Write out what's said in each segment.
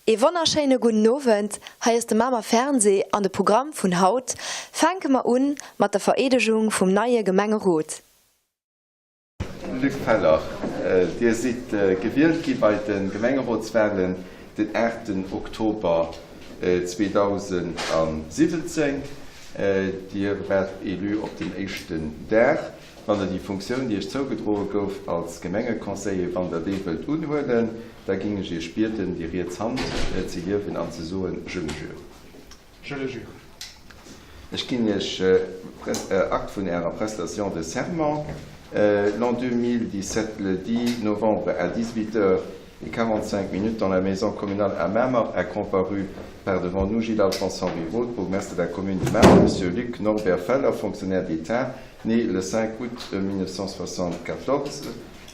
Ee wonnerschéine gudden Owend, hei ass de Mamer Fernseh an de Programm vun haut fänke mer un mat der Vereedegung vum neie Gemengerot. Luc Feller, Dir sidd gewielt gi bei de Gemengerotswahlen den 8 Oktober 2017. Dir waart Élu op den éischten Dag. Wann Der déi Funktioun, déi Iech zougedroe gouf als Gemengeconseiller, wann Der déi wëllt unhuelen, da géing ech Iech bieden, déi riets Hand ze hiewen an ze soen, Je le jure. Je le jure. Ech ginn Iech Acte vun Ärer Prestation de serment. L'an 2017, le 10 novembre à 18 heures et 45 minutes dans la maison communale à Mamer a comparu par devant nous Gilles Alphonse Henri Roth, bourgmestre de la commune de Mamer, Monsieur Luc Norbert Feller, fonctionnaire d'État, né le 5 août 1974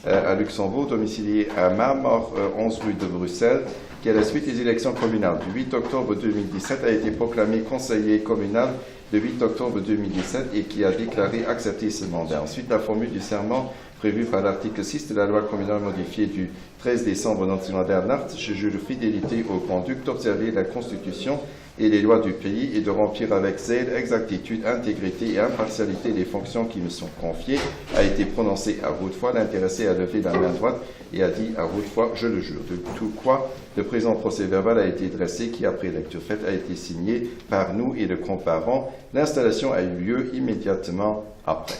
à Luxembourg, domicilié à Mamer, 11 rue de Bruxelles, qui à la suite des élections communales du 8 octobre 2017 a été proclamé conseiller communal le 8 octobre 2017 et qui a déclaré accepter ce mandat. Ensuite, la formule du serment prévue par l'article 6 de la loi communale modifiée du 13 décembre 1989, je jure fidélité au Grand-Duc d'observer la Constitution et les lois du pays et de remplir avec zèle, exactitude, intégrité et impartialité les fonctions qui me sont confiées, a été prononcé à haute voix. L'intéressé a levé la main droite et a dit à haute voix, je le jure. De tout quoi le présent procès verbal a été dressé, qui après lecture faite a été signé par nous et le comparant. L'installation a eu lieu immédiatement après.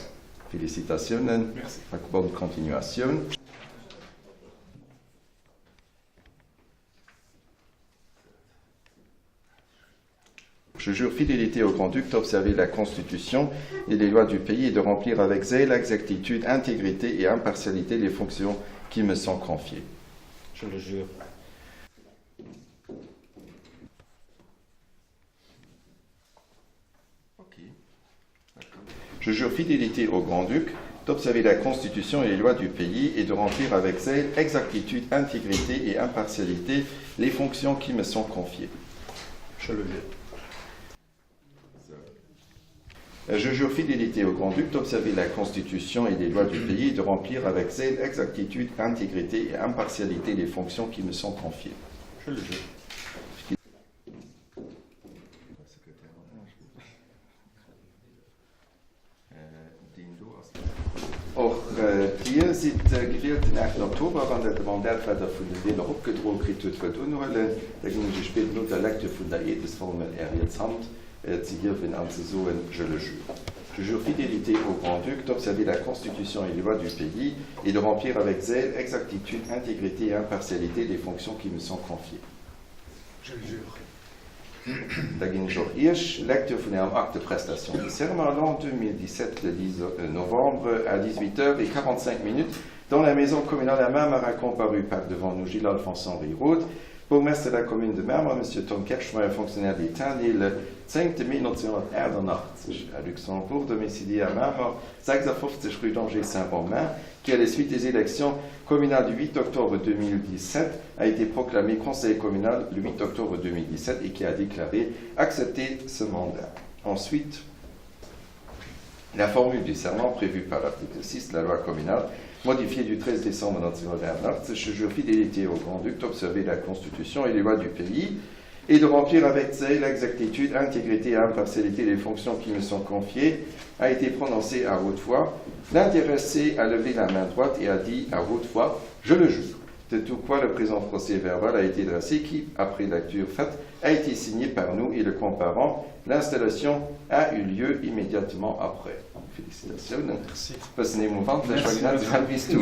Félicitations. Merci. Bonne continuation. Je jure fidélité au Grand-Duc d'observer la Constitution et les lois du pays et de remplir avec zèle, exactitude, intégrité et impartialité les fonctions qui me sont confiées. Je le jure. Je jure fidélité au Grand-Duc d'observer la Constitution et les lois du pays et de remplir avec zèle, exactitude, intégrité et impartialité les fonctions qui me sont confiées. Je le jure. Je jure fidélité au Grand-Duc d'observer la Constitution et les lois du pays et de remplir avec zèle, exactitude, intégrité et impartialité les fonctions qui me sont confiées. Je le jure. Och Dir sidd gewielt den 8 Oktober. Wann Der de Mandat, wat Der vun de Wieler opgedroe kritt hutt, wëllt unhuelen, da géing ech Iech bieden, no der Lecture vun der Eedesformel Är riets Hand ze hiewen an ze soen, Je le jure. Je jure fidélité au Grand-Duc, d'observer la Constitution et les lois du pays et de remplir avec zèle, exactitude, intégrité et impartialité les fonctions qui me sont confiées. Je le jure. Da ginn ech och Iech Lecture vun Ärem Acte de prestation de serment l'an 2017, le 10 novembre à 18 heures et 45 minutes dans la maison communale à Mamer a comparu par devant nous Gilles Alphonse Henri Roth, Bourgmestre de la commune de Mamer, Monsieur Tom Kerschmeyer, fonctionnaire d'État, né le 10 mai 1988 à Luxembourg, domicilié à Mamer, 56 rue d'Angers-Saint-Romain, qui à la suite des élections communales du 8 octobre 2017 a été proclamé conseiller communal le 8 octobre 2017 et qui a déclaré accepter ce mandat. Ensuite, la formule du serment prévue par l'article 6 de la loi communale modifiée du 13 décembre 1989, je jure fidélité au Grand-Duc d'observer la Constitution et les lois du pays et de remplir avec zèle, exactitude, intégrité et impartialité les fonctions qui me sont confiées, a été prononcée à haute voix. L'intéressé a levé la main droite et a dit à haute voix, je le jure. De tout quoi le présent procès verbal a été dressé, qui, après lecture faite, a été signé par nous et le comparant. L'installation a eu lieu immédiatement après. Félicitations. Merci. Bëssen émouvant, Merci. Wéi du.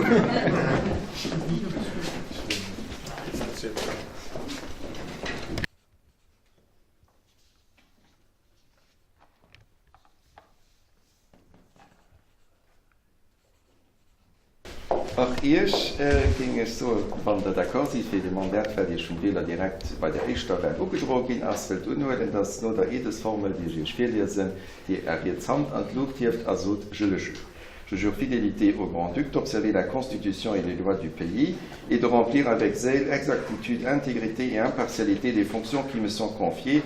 Och Iech géing ech soen, wann Der d'accord sidd, fir de Mandat, wat Iech vum Wieler direkt bei der éischter Wahl ugedroe ginn ass, wëllt unhuelen, dass no der Eedesformel, déi ech Iech virliesen, Dir Är riets Hand an d'Luucht hieft a sot, Je le jure. Je jure fidélité au Grand-Duc, d'observer la Constitution et les lois du pays et de remplir avec zèle, exactitude, intégrité et impartialité les fonctions qui me sont confiées.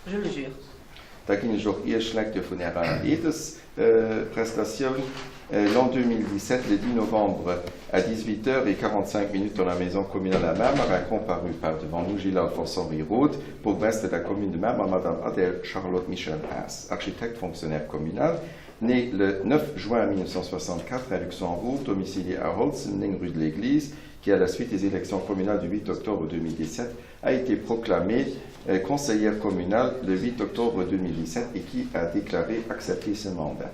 Je le jure. Da ginn ech och Iech Lecture vun Ärer Eedesprestatioun. Euh, l'an 2017, le 10 novembre à 18h45 minutes dans la maison communale à Mamer, a comparu par devant nous Gilles Alphonse Henri Roth, bourgmestre de la commune de Mamer, Madame Adèle Charlotte Michel Haas, architecte fonctionnaire communal, née le 9 juin 1964 à Luxembourg, domicilié à Holzenning, rue de l'Église, qui à la suite des élections communales du 8 octobre 2017 a été proclamée euh, conseillère communale le 8 octobre 2017 et qui a déclaré accepter ce mandat.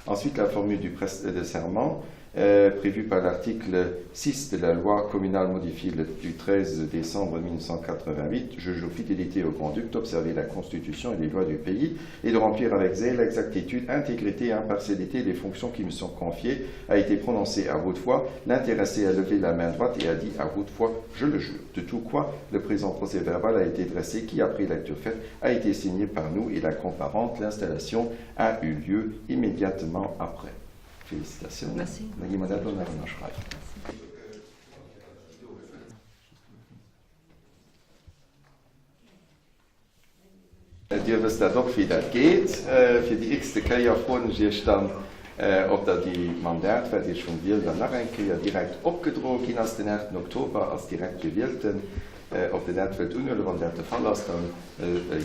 Ensuite, la formule du de serment euh, prévue par l'article 6 de la loi communale modifiée le, du 13 décembre 1988, je jure fidélité au Grand-Duc d'observer la Constitution et les lois du pays et de remplir avec zèle, exactitude, intégrité et impartialité les fonctions qui me sont confiées, a été prononcée à haute voix. L'intéressé a levé la main droite et a dit à haute voix Je le jure. De tout quoi le présent procès verbal a été dressé, qui, après lecture faite, a été signé par nous et la comparante. L'installation a eu lieu immédiatement après. Félicitations. Merci. Dir wësst dat och, wéi dat geet. Fir déi x-te Kéier froen ech Iech dann, ob Der déi Mandat, wat Iech vum Wieler nach eng Kéier direkt opgedroe ginn ass, den 8 Oktober als direkt Gewielten, ob Der dat wëllt unhuelen. Wann dat de Fall ass, dann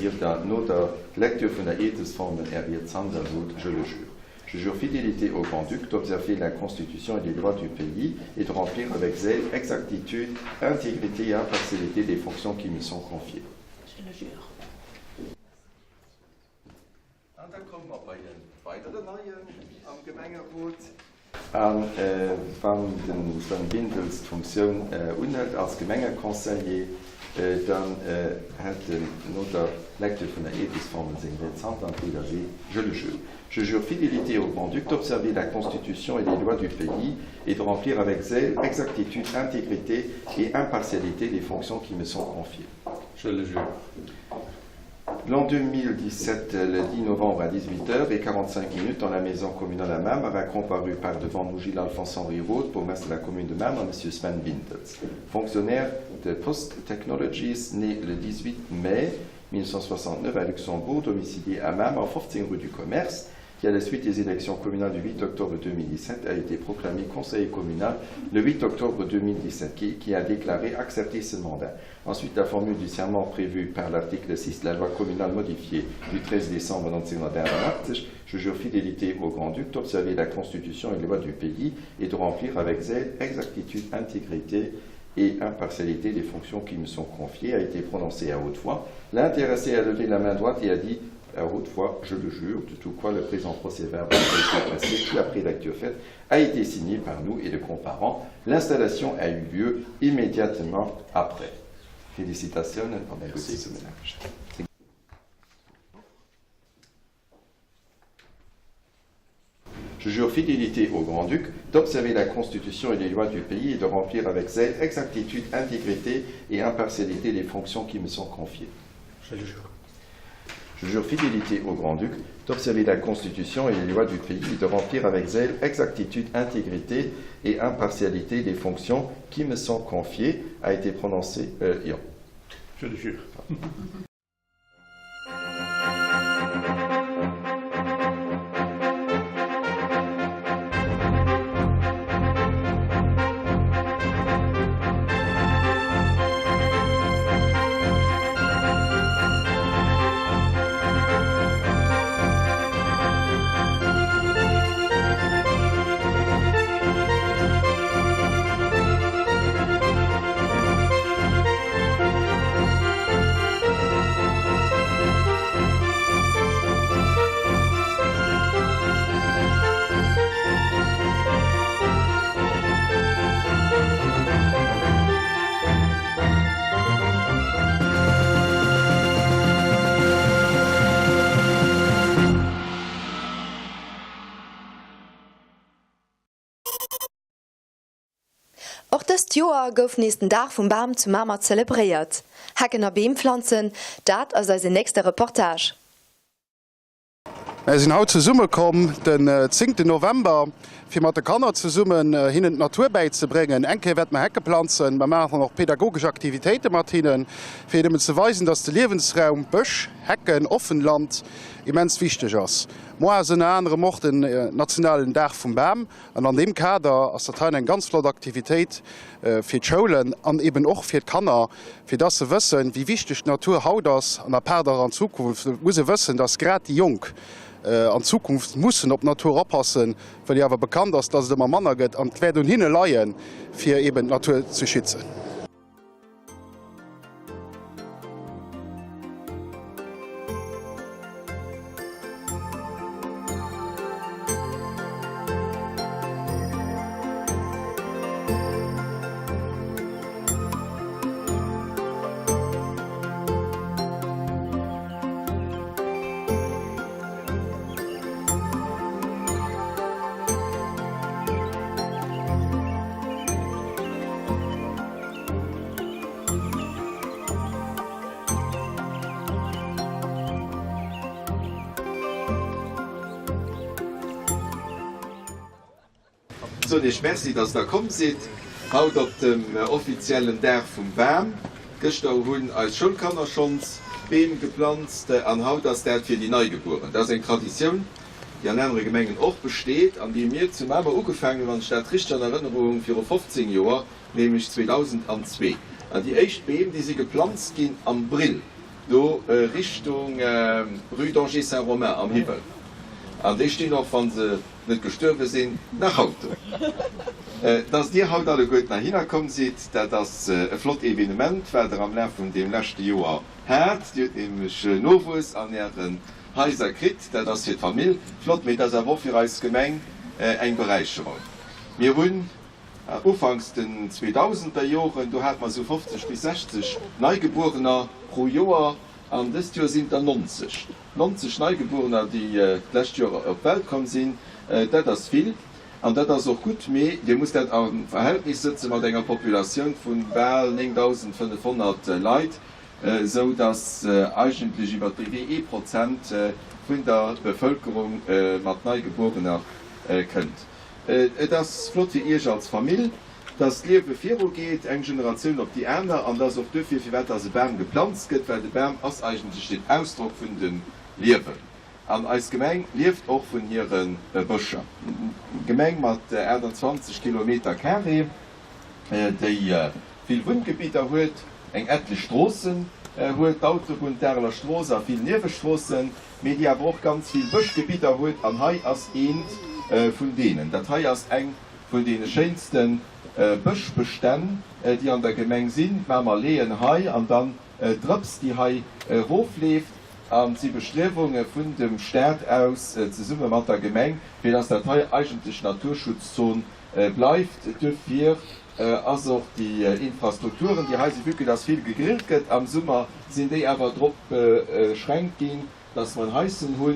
hieft Der no der Lecture vun der Eedesformel Är riets Hand a sot, Je le jure. Je jure fidélité au Grand-Duc d'observer la Constitution et les lois du pays et de remplir avec zèle, exactitude, intégrité et impartialité les fonctions qui me sont confiées. Je le jure. An da komme mer bei e weideren Neien am Gemengerot. A wann de Sven Bindels d'Funktioun unhëlt als Gemengeconseiller, dann hält en no der Lecture vun der Eedesformel seng riets Hand an d'Luucht a seet, Je le jure. Je jure fidélité au Grand-Duc d'observer la Constitution et les lois du pays et de remplir avec zèle, exactitude, intégrité et impartialité les fonctions qui me sont confiées. Je le jure. L'an 2017, le 10 novembre à 18h et 45 minutes, dans la maison communale à Mamer, a comparu par devant Mougil Alphonse Henri Roth, bourgmestre de la commune de Mamer, M. Sven Bindels, fonctionnaire de Post Technologies, né le 18 mai 1969 à Luxembourg, domicilié à Mamer, 15 rue du Commerce, qui à la suite des élections communales du 8 octobre 2017 a été proclamé conseiller communal le 8 octobre 2017, qui, qui a déclaré accepter ce mandat. Ensuite, la formule du serment prévue par l'article 6 de la loi communale modifiée du 13 décembre 1981, je jure fidélité au Grand-Duc d'observer la Constitution et les lois du pays et de remplir avec zèle, exactitude, intégrité et impartialité les fonctions qui me sont confiées, a été prononcée à haute voix. L'intéressé a levé la main droite et a dit à haute voix, je le jure, de tout quoi le présent procès verbal a été passé, puis après l'acte fait, a été signé par nous et le comparant. L'installation a eu lieu immédiatement après. Félicitations an eng gutt Zesummenaarbecht. Je jure fidélité au Grand-Duc d'observer la Constitution et les lois du pays et de remplir avec zèle, exactitude, intégrité et impartialité les fonctions qui me sont confiées. Je le jure. Je jure fidélité au Grand-Duc d'observer la Constitution et les lois du pays et de remplir avec zèle, exactitude, intégrité et impartialité les fonctions qui me sont confiées, a été prononcé euh, Je le jure. Och dëst Joer gouf nees den Dag vum Bam zu Mamer zelebréiert. Hecken a Beem pflanzen, dat ass eisen nächste Reportage. Mär sinn haut zesumme komm den zéngten November fir mat de Kanner zesummen hinnen d'Natur bäizebréngen. Eng Kéier wäerte mer Hecke planzen, mer maachen och pedagogesch Aktivitéite mat hinnen, fir hinnen ze weisen, dass de Liewensraum Bësch Hecken, Offenland immens wichteg ass. Moar ass ënner anerem och den nationalen Dag vum Bam an an deem Kader ass dat heien eng ganz flott Aktivitéit fir d'Schoulen an eben och fir d'Kanner, fir dass se wëssen, wéi wichteg d'Natur haut ass an apaart och an Zukunft. Et muss ee wëssen, dass grad déi Jonk an Zukunft mussen op d'Natur oppassen, well jo awer bekannt ass, dass et ëmmer manner gëtt an et wäert un hinne leien, fir eben d'Natur ze schützen. Soen Iech Merci, dass der komm sidd haut op dem offiziellen Dag vum Bam. Gëschter hunn eis Schoulkanner schonns Beem geplanzt an haut ass dat fir déi Neigebueren. Dat ass eng Traditioun, déi an anere Gemengen och besteet an déi mir zu Mamer ugefaangen hunn, wann ech dat richteg an Erënnerung hunn, viru 15 Joer, nämlech 2002. An déi éischt Beem, déi si geplanzt ginn am Brill, do Richtung Rue d'Angers-Saint-Romain am Hiwwel. An déi stinn och, wa se net gestuerwe sinn, nach haut do. Dass Dir haut alleguerten heihinner komm sidd, dat ass e flott Evenement, wat Der am Laf vun deem leschte Joer hat. Dir hutt nämlech Nowuess an Ären Haiser kritt. Dat ass fir d'Famill flott, mee et ass awer och fir eis Gemeng eng Beräicherung. Mir hunn ufanks den zweedausender Joren, do hate mer esou 50 bis 60 Neigebuerener pro Joer an dëst Joer sinn et der 90. 90 Neigebuerener, déi d'lescht Joer op d'Welt komm sinn, dat ass vill an dat ass och gutt, mee Dir musst dat a Verhältnis sëtze mat enger Populatioun vu bal 9.500 Leit, esou datt eigentlech iwwert dee Wee ee Prozent vun der Bevëlkerung mat Neigebuerener kënnt. Et ass flott fir Iech als Famill, dass d'Liewe viru geet, eng Generatioun op déi aner, an dass och duerfir, firwat dass e Bam geplanzt gëtt, well de Bam ass eigentlech den Ausdrock vun dem Liewen. An eis Gemeng lieft och vun hire Bëscher. Gemeng mat 28 Kilometer carré, déi vill Wunngebidder huet, eng etlech Stroossen huet, d'Autobunn, d'Areler Strooss a vill Niewestroossen, mee déi awer och ganz vill Bëschgebidder huet. An hei ass eent vun deenen. Dat hei ass eng vun deene schéinste Bëschbestänn, déi an der Gemeng sinn, d'Mamer Leeën hei an dann d'Drëps, déi hei erofleeft. An et si Bestriewunge vun dem Staat aus, zesumme mat der Gemeng, fir dass dat hei eigentlech Naturschutzzon bleift. Duerfir ass och déi Infrastrukturen, déi hei sinn, vue que dass vill gegrillt gëtt am Summer, sinn déi awer drop beschränkt ginn, dass mer en Haischen hu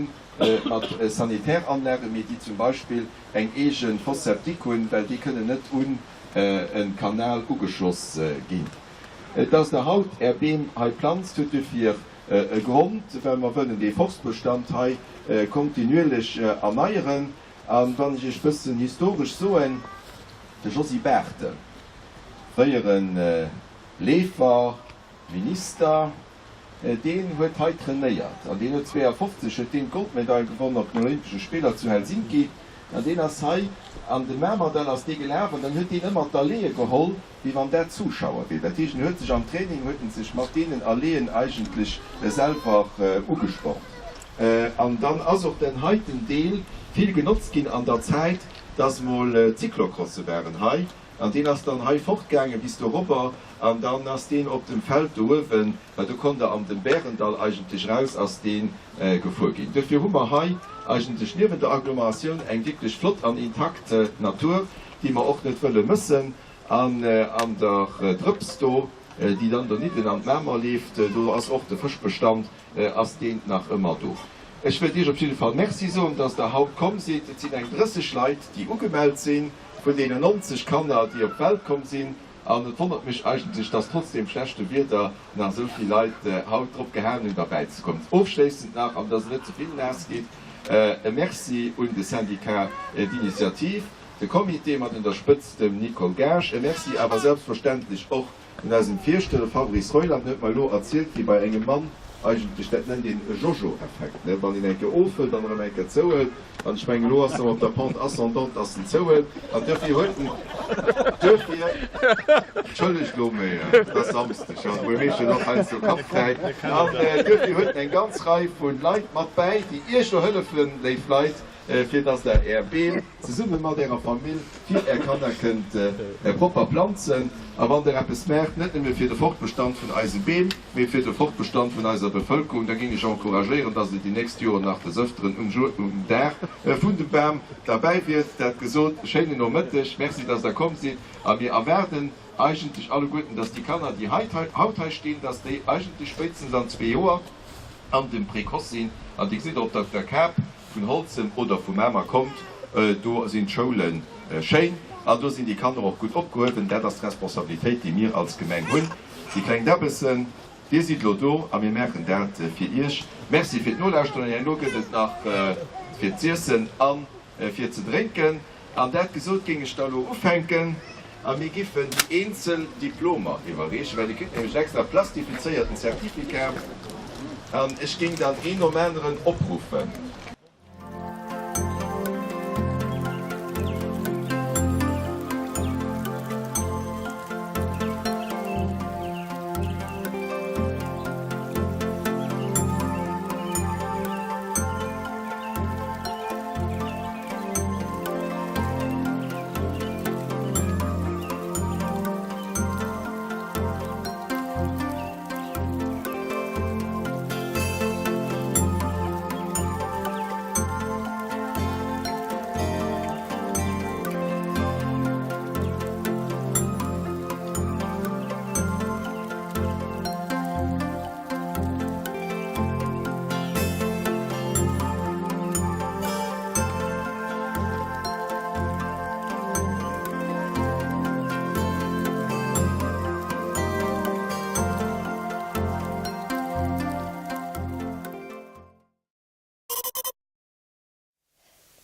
mat Sanitäranlagen, mee déi zum Beispill eng eege Fosse septique hunn, well déi kënnen net un e Kanal ugeschloss ginn. Dass Der haut Är Beem hei planzt, huet duerfir e Grond, well mer wëllen dee Forstbestand hei kontinuierlech erneieren. A wann ech Iech bëssen historesch soen, de Josy Barthel, fréiere Leefer, Minister, Deen huet hei trainéiert an deen huet 52 huet deen d'Goldmedail gewonnen op den Olympesche Spiller zu Helsinki an deen ass hei an de Mamerdall ass dee gelaf an dann huet deen ëmmer d'Alleeë geholl wéi wann dat Zuschauer wier. Dat heescht en huet sech am Training huet en sech mat deenen Alléeën eigentlech selwer ugespornt. An dann ass och den heiten Deel vill genotzt ginn an der Zäit, dass mol Cyclocrosse waren hei. An deen ass dann hei fortgaange bis dorobber an dann ass deen op dem Feld do uewen, well do konnt der an dem Bärendall eigentlech raus, ass dee gefuer ginn. Duerfir hu mer hei eigentlech niewent der Agglomeratioun eng wierklech flott an intakt Natur, déi mer och net wëlle mëssen. An an der Drëps do, déi dann donidden an d'Mamer leeft, do ass och de Fëschbestand, ass deen nach ëmmer do. Ech wëllt Iech op jidde Fall Merci soen, dass Der haut komm sidd. Et sinn eng 30 Leit, déi ugemellt sinn. Vun deenen 90 Kanner, déi op d'Welt komm sinn, an et wonnert mech eigentlech, dass trotz deem schlechte Wieder nach esou vill Leit haut drop gehaen hunn, derbäi ze kommen. Ofschléissend nach, an dass et net ze vill naass geet, e Merci un de Syndicat d'initiative, de Comité mat un der Spëtzt dem Nicole Gaasch. E Merci awer selbstverständlech och. Vun eisem Fierschter, de Fabrice Reuland, huet mer elo erzielt, wéi bei engem Mann eigentlech, dat nennt een e Jojo-Effekt, ne, wann een eng Kéier ofhëlt an erëm eng Kéier zouhëlt, an ech mengen, elo ass en op der Pente ascendante, dass en zouhëlt, an duerfir huet en, duerfir, entschëllegt elo, mä et ass Samsdeg an muer meeschtens och heiansdo Kapp fräi, an duerfir huet en eng ganz Rei vu Leit mat bäi, déi Iech elo hëllefen, léif Leit, fir dass Der Är Beem zesumme mat Ärer Famill fir Är Kanner kënnt propper planzen. A wann Der eppes maacht, net nëmme fir de Fortbestand vun eise Beem, mee fir de Fortbestand vun eiser Bevëlkerung, da géing ech encouragéieren, dass Der déi nächst Joren nach des Ëfteren um Dag vun dem Bam derbäi wiert. Dat gesot, schéinen Nomëtteg, Merci, dass Der komm sidd a mir erwaarden eigentlech alleguerten, dass déi Kanner, déi haut hei stinn, dass déi eigentlech spéitstens an zwee Joer an dem Précoce sinn. An Dir gesitt och op der Kap, Vun Holzem oder vu Mamer kommt, do sinn d'Schoule schéin an do sinn déi Kanner och gutt opgehuewen. Dat ass d'Responsabilitéit, déi mir als Gemeng hunn. Déi kleng Däbbessen, dir sidd elo do a mir maachen dat fir Iech. Merci fir d'Nolauschteren. Herno gëtt et nach fir z'iessen a fir ze drénken. An dat gesot, géing ech da elo ufänken a mir giffen déi eenzel Diplomer iwwerreechen, well Dir kritt nämlech en extra plastifizéierten Certificat an ech géing dann een nom aneren opruffen.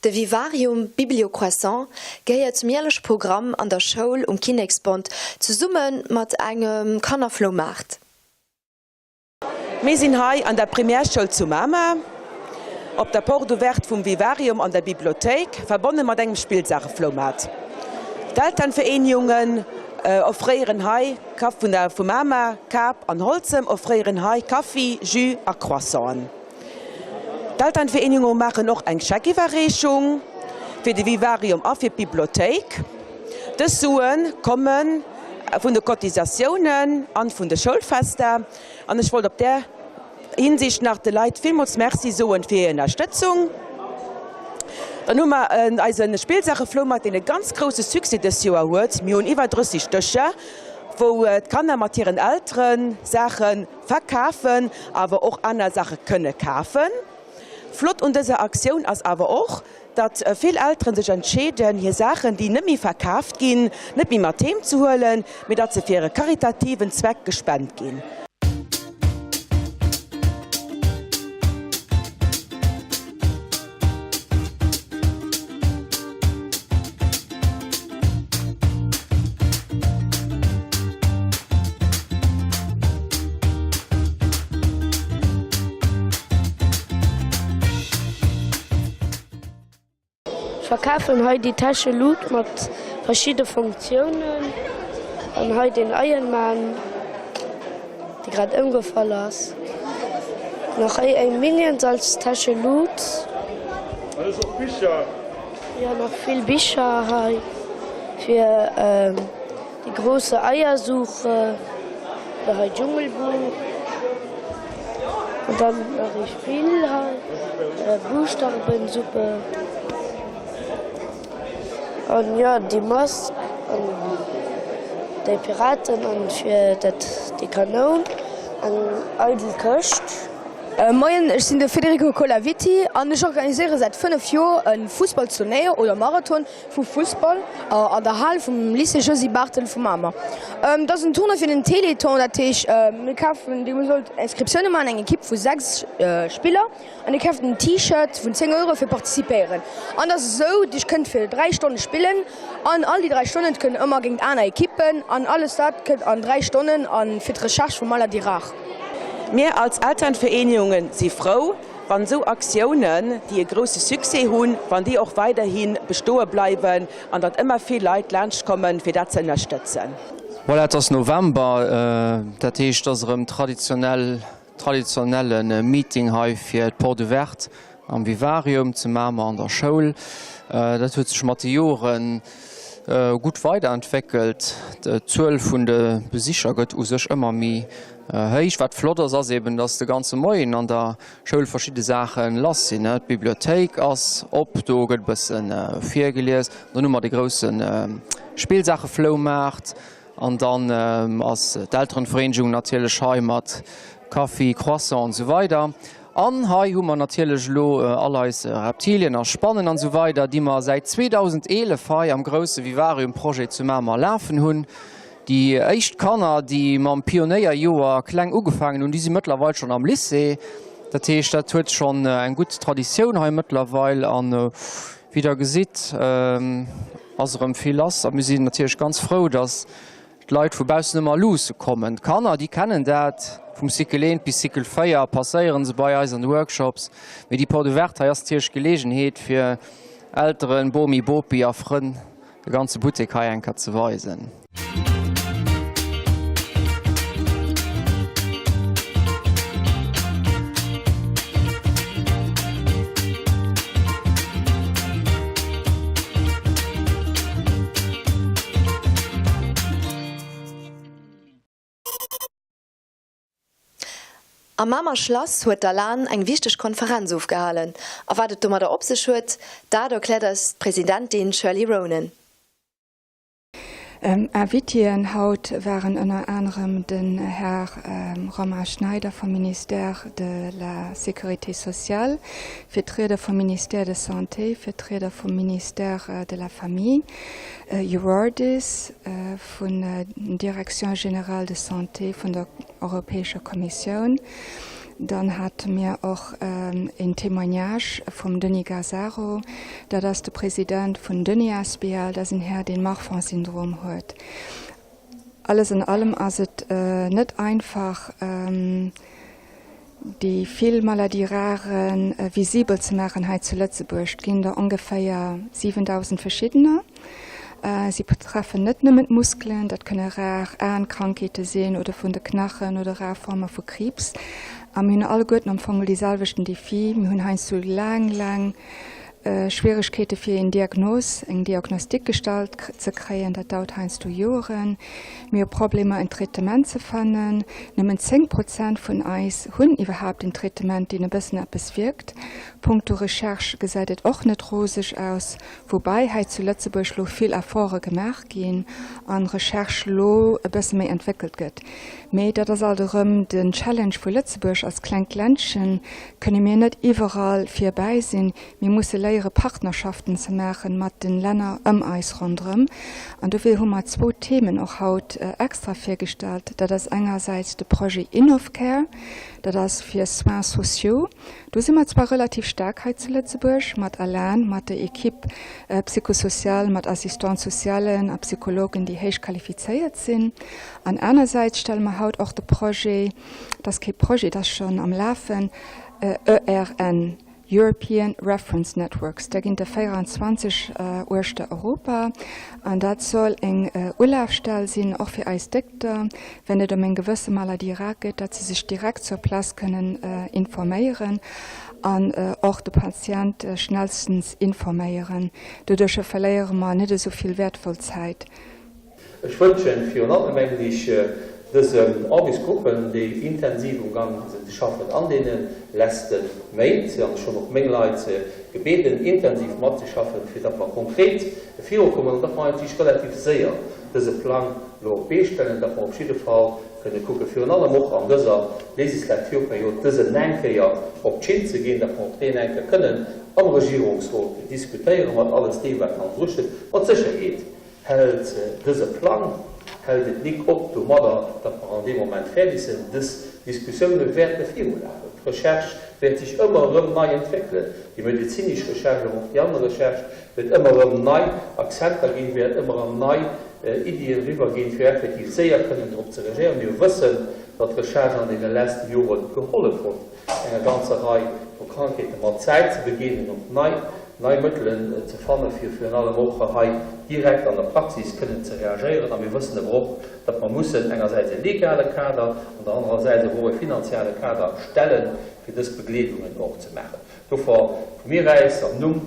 De Vivarium Bibliocroissant gehéiert zum jäerleche Programm an der Schoul um Kinneksbond zesumme mat engem Kannerfloumaart. Mir sinn hei an der Primärschoul zu Mamer op der Porte ouverte vum Vivarium an der Bibliothéik, verbonne mat engem Spillsaachefloumaart. D'Elternvereenigungen offréieren hei vu Mamer, Kap an Holzem offréieren hei Kaffi, Jus a Croissanten. D'Elternvereenigungen maachen och eng Scheckiwwerreechung fir de Vivarium a fir d'Bibliothéik. Dës Sue komme vun de Cotisatiounen an vun de Schoulfester. An ech wollt op där Hinsicht nach de Leit villmools Merci soen fir hir Ënnerstëtzung. Dann hu mer eise Spillsaachefloumaart, deen e ganz grousse Succès dës Joer huet. Mir hunn iwwer 30 Dëscher, wou d'Kanner mat hiren Eltere Saache verkafen, awer och aner Saache kënne kafen. Flott un dëser Aktioun ass awer och, datt vill Elteren sech entscheeden, hir Saachen, déi net méi verkaaft ginn, net méi mat heem ze huelen, mee datt se fir e karitativen Zweck gespent ginn. Ech verkafen hei déi Täschelut mat verschidde Funktiounen an hei den Iron Man dee grad ëmgefall ass. Nach hei eng Minions als Täschelut. Jo nach vill Bicher hei fir Die große Eiersuche oder hei Dschungelbuch an dann nach ee Spill hei, Buschtabensuppe an jo déi Mask an déi Piraten an fir dat déi Kanoun, eng eidel Këscht. Moien, ech sinn de Federico Colavitti an ech organiséiere säit 5 Joer e Fussballturnéier oder Marathon vu Fussball an der Hal vum Lycée Josy Barthel vu Mamer. Et ass en Tournoi fir den Téléthon, dat heescht mir kafen, dir sollt Inscriptioune maachen, eng Ekipp vu 6 Spiller an dir kaaft en T-Shirt vun 10 Euro fir participéieren. An et ass esou, dir kënnt fir 3 Stonne spillen an all déi 3 Stonnen kënnt ëmmer géint aner Ekippen an alles dat kënnt an 3 Stonnen a fir d'Recherche vu Maladie rare. Mir als Elternvereenigungen si frou, wann esou Aktiounen, déi e grousse Succès hunn, wann déi och weiderhi bestoe bleiwen an datt ëmmer vill Leit laanscht kommen, fir dat ze ënnerstëtzen. Voilà, et ass November, dat heescht, et ass erëm traditionell, traditionelle Meeting hei fir d'Porte ouverte am Vivarium zu Mamer an der Schoul. Dat huet sech mat de Joren gutt weiderentwéckelt. D'Zuel vun de Besicher gëtt u sech ëmmer méi héich. Wat flott ass, ass eben, dass de ganze Moien an der Schoul verschidde Saache lass sinn. D'Bibliothéik ass op, do gëtt e bësse virgelies. Dann hu mer de grousse Spillsaachefloumaart. An dann ass d'Elterenvereenegung natierlech hei mat Kaffi, Croissant an esou weider. An hei hu mer natierlech elo all eis Reptilien a Spannen an esou weider, déi mer säit 2011 hei am grousse Vivarium-Projet zu Mamer lafen hunn. Déi éischt Kanner, déi mam Pionéierjoer kleng ugefaangen hunn, déi si mëttlerweil schonn am Lycée. Dat heescht, dat huet schonn eng gutt Traditioun hei mëttlerweil. An wéi Der gesitt, ass erëm vill lass. A mir sinn natierlech ganz frou, dass d'Leit vu baussen ëmmer luusse kommen. D'Kanner, déi kennen dat, vum Cycle 1 bis Cycle 4 passéiere se bei eis an de Workshops. Mee déi Porte ouverte hei ass natierlech d'Geleegenheet fir Elteren, Bomi, Bopi a Frënn de ganze Buttek hei eng Kéier ze weisen. Am Mamer Schlass huet d'ALAN eng wichteg Konferenz ofgehalen. A wat et domadder op sech huet, dat erkläert eis d'Presidentin Shirley Ronen. Invitéen haut waren ënner anerem den Här Romain Schneider vum Ministère de la Sécurité sociale, Vertrieder vum Ministère de Santé, Vertrieder vum Ministère de la Famille, Eurordis, vun Direction générale de Santé vun der Europäescher Kommissioun. Dann hate mir och een Témoignage vum Denis Garzaro, dat ass de President vun Denis asbl, dat ass en Här, deen Marfan-Syndrom huet. Alles an allem ass et net einfach, déi vill Maladies rares visibel ze maachen hei zu Lëtzebuerg. Et ginn der ongeféier 7.000 verschiddener. Si betreffen net nëmmen d'Muskelen, dat kënne rar Aenkrankheete sinn oder vun de Knachen oder rar Forme vu Kriibs. A mir hunn alleguerten am Fong dee selwechten Defi. Mir hunn heiansdo laang, laang Schwieregkeete fir een Diagnos, eng Diagnostik gestallt ze kréien. Dat dauert heiansdo Joeren. Mir hu Problemer en Traitement ze fannen. Nëmmen 10 Prozent vun eis hunn iwwerhaapt en Traitement, deen e bëssen eppes wierkt. Punkto Recherche gesäit et och net roseg aus. Woubäi hei zu Lëtzebuerg lo vill Efforte gemaach ginn an Recherche lo e bësse méi entwéckelt gëtt. Mee dat ass alt erëm den Challenge vu Lëtzebuerg, als klengt Ländchen kënne mir net iwwerall virbäi sinn. Mir musse léiere Partnerschaften ze maache mat de Länner ëm eis ronderëm. An dofir hu mer zwou Themen och haut extra virgestallt. Dat ass engersäits de Projet InnovCare, dat ass fir Soins sociaux. Do si mer zwar relativ staark hei zu Lëtzebuerg mat ALAN, mat der Equipe psychosociale, mat Assistante-socialen a Psychologen, déi héich qualifizéiert sinn. An anersäits stelle mer haut och de Projet, dat ass kee Projet, dat ass schonn am Lafen, ERN, European Reference Networks, där ginn der 24 uechter Europa. An dat soll eng Ulafstell sinn, och fir eis Dékter, wenn et ëm eng gewësse Maladie rare geet, datt se sech direkt sur place kënnen informéieren an och de Patient schnellstens informéieren. Doduercher verléiere mer net esou vill wäertvoll Zäit. Ech wënschen virun allem mengen ech dësen Aarbechtsgruppen, déi intensiv um Gang sinn ze schaffen an deene letzte Méint, an ech hunn och meng Leit gebeden intensiv matzeschaffen, fir datt mer konkret virukommen an datt mer eigentlech relativ séier dëse Plang elo op d'Bee stellen, datt mer op jidde Fall. kënne kucken, virun allem och an dëser Legislaturperiod, dësen eng Kéier op d'Schinn ze ginn, datt mer och deen eng Kéier kënnen am Regierungsrot diskutéieren, mat alles deem, wat hannendru steet. Mat Sécherheet hält dëse Plang, hält et nik op domadder, datt mer an deem Moment fäerdeg sinn. Dës Diskussioune wäerte virulafen. D'Recherche wäert sech ëmmer erëm nei entwéckelen, déi medezinesch Recherche, awer och déi aner Recherche wäert ëmmer erëm nei Akzenter ginn, wäert ëmmer erëm nei Iddien eriwwer ginn, fir effektiv séier kënnen drop ze reagéieren. Mir wëssen, datt d'Recherche an deene leschte Jore gehollef huet, enger ganzer Rei vu Krankheete mat Zäit ze begéinen, och nei nei Mëttelen ze fannen, fir virun allem och hei direkt an der Praxis kënnen ze reagéieren. A mir wëssen awer och, datt mer mussen engersäits e legale Kader an der anerer Säit awer och e finanzielle Kader stellen, fir dës Begleedungen och ze maachen. Dofir vu mir aus, am Numm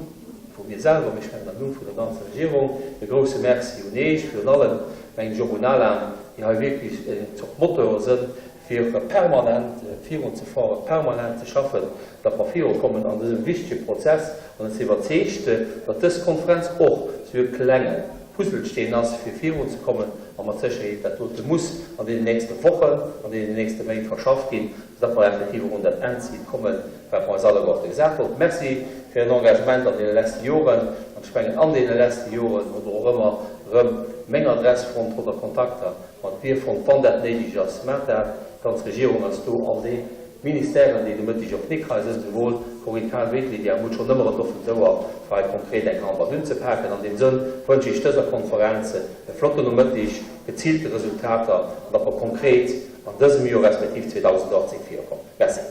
vu mir selwer, mee ech mengen am Numm vun der ganzer Regierung, e grouse Merci un Eech, virun allem mengen ech och un Alain, déi hei wierklech eng Zort Moteure sënn, fir permanent virunzefueren, permanent ze schaffen, datt mer virukommen an dësem wichtege Prozess. An ech si iwwerzeegt, datt dës Konferenz och esou e klenge Puzzlesteen ass, fir virunzekommen. A mat Sécherheet, dat dote muss an deenen nächste Wochen, an deenen nächste Méint verschafft ginn, soudatt mer effektiv och un dat Endzil kommen, wat mer eis alleguerte gesat hunn. Merci fir Ären Engagement an deene leschte Joren. An ech mengen, an deene leschte Joren hutt Der och ëmmer erëm meng Adress fonnt oder Kontakter Mat mir fonnt, wann dat néideg ass, maacht dat. D'ganz Regierung ass do, all déi Ministèren, déi de Mëtteg och nik hei sënn, souwuel d'Corinne Cahen wéi d'Lydia Mutsch, schonn ëmmer en offent Ouer, fir hei konkret eng Hand mat unzepaken. An deem Sënn wënsche ech dëser Konferenz e flotten Nomëttig, geziilte Resultater an datt mer konkret an dësem Joer respektiv 2018 virukommen. Merci.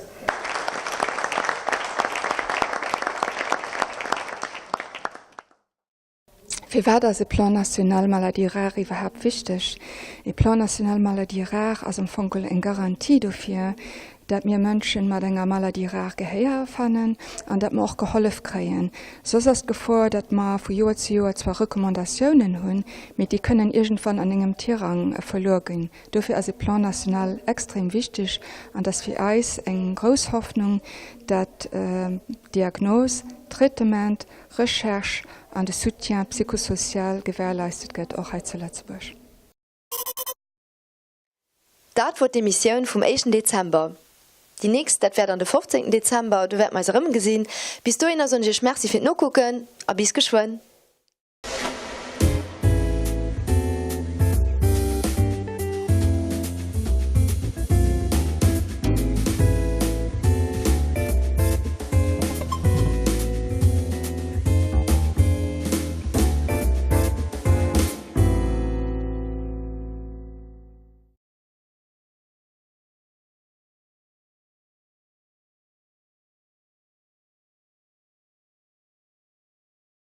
Firwat ass e Plan national maladies rares iwwerhaapt wichteg? E Plan national maladies rares ass am Fong geholl eng Garantie dofir, dat mir Mënschen mat enger Maladie rare Gehéier fannen an dat mer och gehollef kréien. Soss ass d'Gefor, dat mer vu Joer zu Joer zwar Recommandatiounen hunn, mee déi kënnen iergendwann an engem Tirang verluer ginn. Dofir ass e Plan national extrem wichteg an et ass fir eis eng grouss Hoffnung, dat Diagnos, Traitement, Recherche an de Soutien psychosocial gewährleistet gëtt, och hei zu Lëtzebuerg. Dat wor d'Emissioun vum éischten Dezember. Déi nächst, dat wär dann de 15 Dezember, do wäerte mer eis erëmgesinn. Bis dohinner soen ech iech Merci fir d'Nokucken a bis geschwënn.